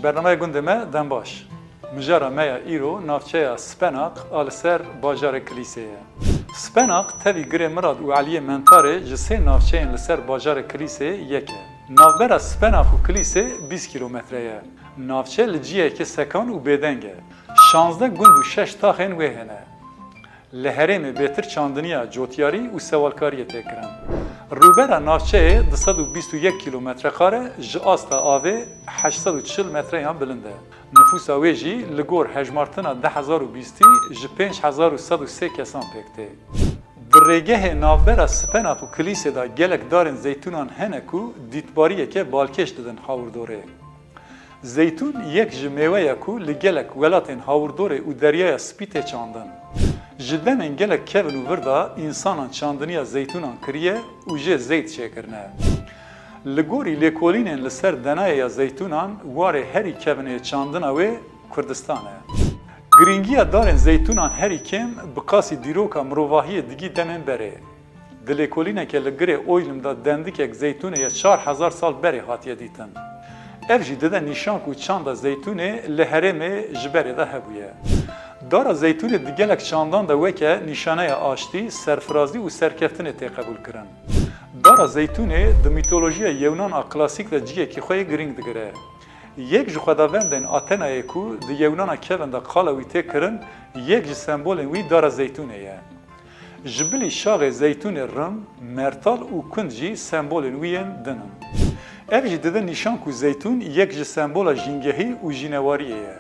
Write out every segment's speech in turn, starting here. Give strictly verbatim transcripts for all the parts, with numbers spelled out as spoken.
Bernameya gundê me dem baş. Mijara me ya îro navçeya Spenak a li ser bajarê Kilîsê ye. Spenak tevî Girê Mirad û Eliyê Mentarê ji sê navçeyên li ser bajarê Kilîsê yek e. Navbera Spenak û Kilîsê bîst kîlometre ye. Navçe li ciyekê sekan û bêdeng e. Şazdeh gund û şeş taxên wê hene. Li herêmê bêtir çandiniya cotyarî û sewalkariyê tê kirin. Rûbera navçeyê du sed û bîst û yek kîlometre kare, ji asta avê heşt sed û çil metreyan bilind e. Nifûsa wê jî li gor hejmartina du hezar û bîstî ji pênc hezar û sed û sê kesan pêk tê. Di rêgehê navbera Spenak û Kilîsê de gelek darên zeytûnan hene ku dîtbariyeke balkêş didin hawirdorê. Zeytûn yek ji mêwe ye ku li gelek welatên hawirdorê û Deryaya Spî tê çandin. Ji demên gelek kevin û vir de însanan çandiniya zeytûnan kiriye û jê zeyt çêkirine. Li gorî lêkolînên li ser denayê ya zeytûnan, warê herî kevinê çandina wê Kurdistan e. Girîngiya darên zeytûnan herî kêm bi qasî dîroka mirovahiyê digî demên berê. Di lêkolîneke li Girê Oylum de dendikek zeytûnê ya çar hezar sal berê hatiye dîtin. Ev jî dide nîşan ku çanda zeytûnê li herêmê ji berê de hebûye. Dara zeytûnê di gelek çandan de weke nîşaneya aştî, serfirazî û serkeftinê tê qebûlkirin. Dara zeytûnê di mîtolojiya Yewnan a klasîk de ciyekî xwe yê girîng digire. Yek ji xwedawendên Athenayê ku di Yewnana kevin de qala wî tê kirin, yek ji sembolên wî dara zeytûnê ye. Ji bilî şaxê zeytûnê rim, mertal û kund jî sembolên wî yên din in. Ev jî dide nîşan ku zeytûn yek ji sembola jîngehî û jînewariyê ye.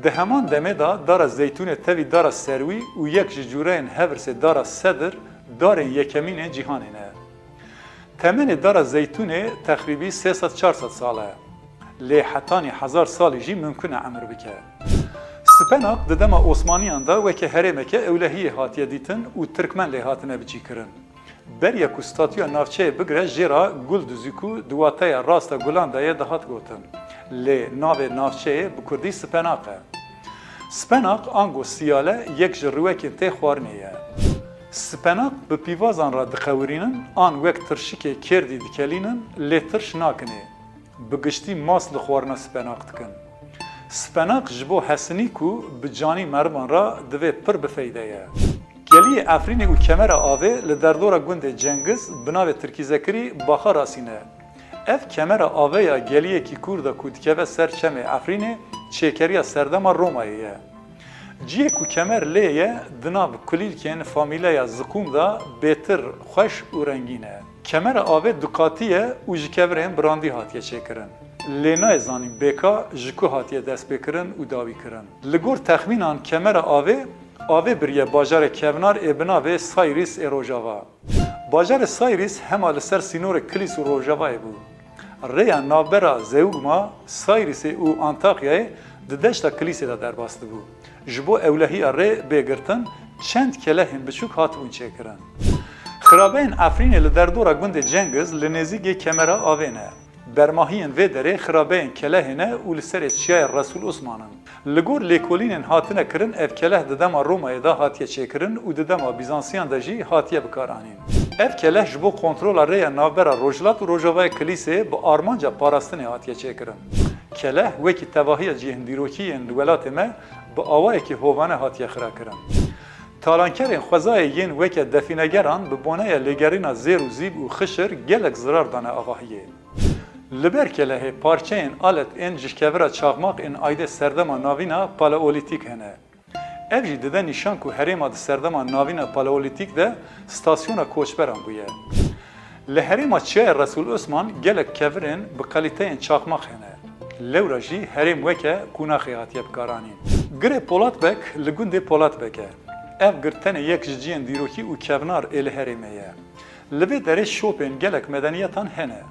Di heman demê de dara zeytûnê tevî dara serwî û yek ji cûreyên hevirsê dara sedir, darên yekemîn ên cîhanê ne. Temenê dara zeytûnê texrîbî sê sed çar sed sal e. Lê hetanî hezar salî jî mimkun e emir bike. Spenak di dema Osmaniyan de weke herêmeke ewlehiyê hatiye dîtin û Tirkmen lê hatine bicîkirin. Beriya ku statûya navçeyê bigire jê re gul dizî ku di wateya rast a gulan de ye dihat gotin. Lê navê navçeyê bi kurdî Spenak e. Spenak ango Siyale yek ji rûwekên tê xwarinê ye. Spenak bi pîvazan re diqewirînin an wek tirşikê kêrdî dikelînin, lê tirş nakinê. Bi giştî mas li xwarina spenak dikin. Spenak ji bo hesinî ku bi canî merivan re divê pir bi feyde ye. Geliyê Efrînê û kemera avê li derdora gundê Cengiz, bi navê Tirkîzekirî Baxa Rasîne. Ev kemera avê ya geliyekî kûr de ku dikeve ser çemê Efrînê, çêkeriya serdema Romayê ye. Cihê ku kemer lê ye, di nav kulîlkên famîleya Ziqûm de bêtir xweş û rengîn e. Kemera avê duqatî ye û ji kevirên birandî hatiye çêkirin. Lê nayê zanîn bêka ji ku hatiye destpêkirin û dawîkirin. Li gor texmînan kemera avê, avê biriye bajarê kevnar ê bi navê Sayris ê Rojava. Bajarê Sayris hema li ser sînorê Kilîs û Rojavayê bû. Rêya navbera Zeugma, Sayrisê û Antakyayê di deşta Kilîsê de derbas dibû. Ji bo ewlehiya rê bê girtin, çend kelehên biçûk hatibûn çêkirin. Xirabeyên Efrînê li derdora gundê Cengiz li nêzîkê kemera avê ne. Bermahiyên vê derê xirabeyên kelehê ne û li serê çiyayê Resûl Usman in. Li gor lêkolînên hatine kirin, ev keleh di dema Romayê de hatiye çêkirin û di dema Bîzansiyan de jî hatiye bikaranîn. Ev keleh ji bo kontrola rêya navbera Rojhilat û Rojavayê Kilîsê bi armanca parastinê hatiye çêkirin. Keleh wekî tevahiya cihên dîrokî yên li welatê me bi awayekî hovane hatiye xirakirin. Talankerên xwezayê yên weke defînegeran bi boneya lêgerîna zêr û zîv û xişir gelek zirar dane avahiyê. Li ber kelehê parçeyên alet ên ji kevira çaxmaq ên aydê serdema navîna paleolîtîk hene. Ev jî dide nîşan ku herêma di serdema navîna paleolîtîk de stasyona koçberan bûye. Li herêma Çiyayê Resûl Osman gelek kevirên bi kalîteyên çaxmaq hene. Lewra jî herêm weke qûnaxê hatiye bikaranîn. Girê Polatbek li gundê Polatbek e. Ev gir tenê yek ji ciyên dîrokî û kevnar ê li herêmê ye. Li vê derê şopên gelek medeniyetan hene.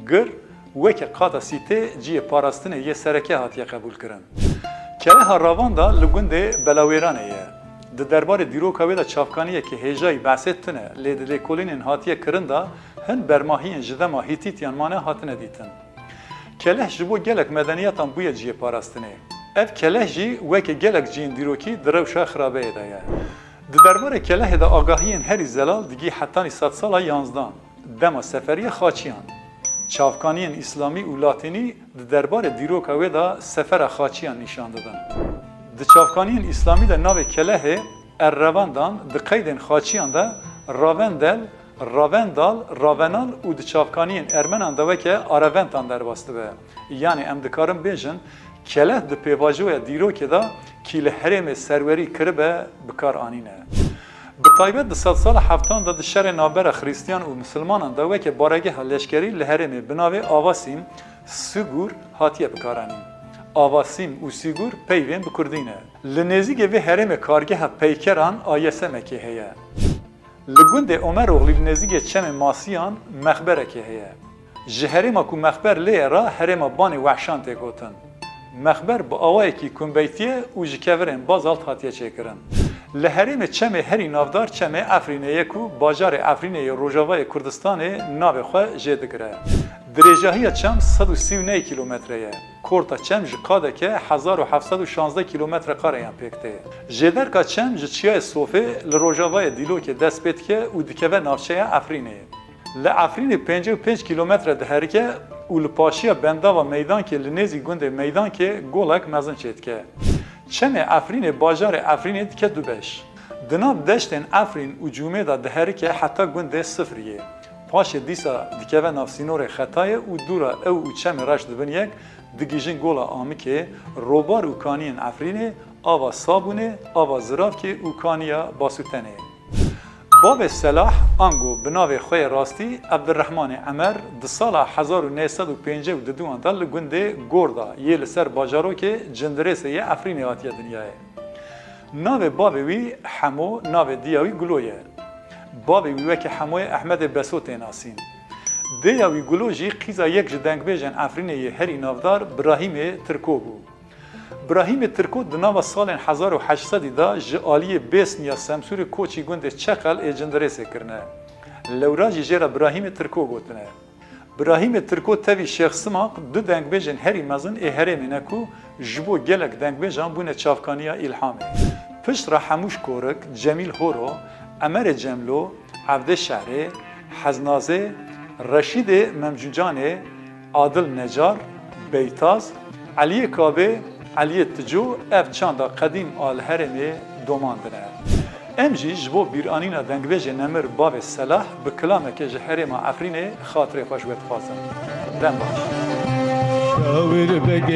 Gir weke qada sîtê ciyê parastinê yê sereke hatiye qebûlkirin. Keleha Ravanda li gundê Belawêranê ye. Di derbarê dîroka wê de çavkaniyeke hêjayî behsê tune, lê di lêkolînên hatiye kirin de hin bermahiyên ji dema Hîtîtiyan mane hatine dîtin. Keleh ji bo gelek medeniyetan bûye ciyê parastinê. Ev keleh jî weke gelek ciyên dîrokî di rewşa xirabeyê de ye. Di derbarê kelehê de agahiyên herî zelal digî hetanî sedsala yanzdan, dema seferiya Xaçiyan. Çavkaniyên Îslamî û Latînî di derbarê dîroka wê de sefera xaçiyan nîşan didin. Di çavkaniyên Îslamî de navê Kelehê Errevendan di qeydên xaçiyan de Ravendel, Ravendal, Ravenal û di çavkaniyên Ermenan de weke Areventan derbas dibe. Yanî em dikarin bêjin, Keleh di pêvajoya dîrokê de kî li herêmê serwerî kiribe, bi kar anîne. Bi taybet di sedsala heftan de di şerê navbera Xrîstiyan û Misilmanan de weke baregeha leşkerî li herêmê bi navê Ava Sîm, Sigur, hatiye bikaranîn. Ava Sîm û Sigur peyvên bi kurdî ne. Li nêzîkê vê herêmê kargeha peykeran A Y S M'ekê heye. Li gundê Omeroxlî li nêzîkê çemê Masiyan mexberekê heye. Ji herêma ku mexber lê ye re herêma Banê Wehşan tê gotin. Mexber bi awayekî kumbeytî ye û ji kevirên bazalt hatiye çêkirin. Li herêmê çemê herî navdar çemê Efrînê ye ku bajarê Efrînê yê Rojavayê Kurdistanê navê xwe jê digire. Dirêjahiya çem sed û sî û neh kîlometre ye. Korta çem ji qadeke hezar û heft sed û şazdeh kîlometre kareyan pêk tê. Jêderka çem ji Çiyayê Sofê li rojavayê Dîlokê dest pê dike û dikeve navçeya Efrînê. Li Efrînê pêncî û pênc kîlometre diherike û li paşiya bendava Meydankê li nêzî gundê Meydankê golek mezin çêdike. Çemê Efrînê bajarê Efrînê dike du beş. Di nav deştên Efrîn û Cûmê de diherike heta gundê Sifriyê. Paşê dîsa dikeve nav sînorê Xetayê û dûra ew û çemê reş dibin yek, digihîjin Gola Amikê, Robar û Kaniyên Efrînê, Ava Sabûnê, Ava Ziravkê û Kaniya Basûtenê. Bavê Selah, ango bi navê xwe yê rastî Ebdirrehmanê Emer, di sala hezar û neh sed û pêncî û duduyan de li gundê Gorda yê li ser bajarokê Cindirêsê yê Efrînê hatiye dinyayê. Navê bavê wî Hemo, navê diya wî Gulo ye. Bavê wî weke Hemoyê Ehmedê Beso tê nasîn. Dêya wî Gulo jî qîza yek ji dengbêjên Efrînê yê herî navdar Birahîmê Tirko bû. Birahîmê Tirko di nava salên hezar û heşt sedî de ji aliyê Bêsniya Semsûrê koçî gundê Çeqel ê Cindirêsê kirine. Lewra jî jê re Birahîmê Tirko gotine. Birahîmê Tirko tevî Şêx Simaq du dengbêjên herî mezin ê herêmê ne ku ji bo gelek dengbêjan bûne çavkaniya îlhamê. Piştre Hemûş Korik, Cemîl Horo, Emerê Cemlo, Evdê Şehrê, Heznazê, Reşîdê Memcûcanê, Adil Necar, Beytaz, Eliyê Kabê, Eliyê Tico ev çanda qedîm a li herêmê domandine. Em jî ji bo bîranîna dengbêjê nemir Bavê Selah bi kilameke ji herêma Efrînê xatirê xwe ji we dixwazin. Dem baş. Şawir Begê